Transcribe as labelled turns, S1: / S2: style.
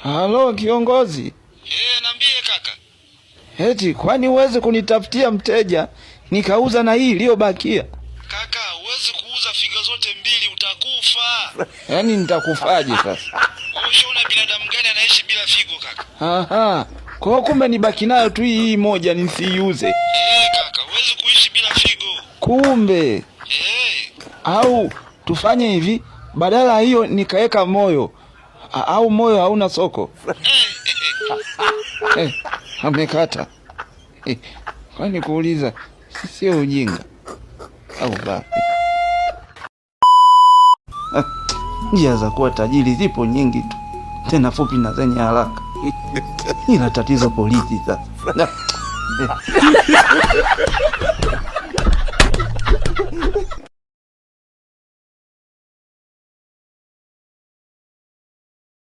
S1: Halo kiongozi.
S2: Niambie kaka.
S1: Eti kwani huwezi kunitafutia mteja nikauza na hii iliyobakia?
S2: Kaka, huwezi kuuza figo zote mbili, utakufa.
S1: Yaani nitakufaje sasa?
S2: Wewe ushaona binadamu gani anaishi bila figo kaka?
S1: Aha. Kwa hiyo kumbe nibaki nayo tu hii moja nisiiuze.
S2: Kaka, huwezi kuishi bila figo.
S1: Kumbe. Au tufanye hivi, badala hiyo nikaweka moyo. Au moyo hauna soko. Amekata. Kwani kuuliza sio ujinga au bapi? Njia za kuwa tajiri zipo nyingi tu, tena fupi na zenye haraka. Ila tatizo polisi sasa.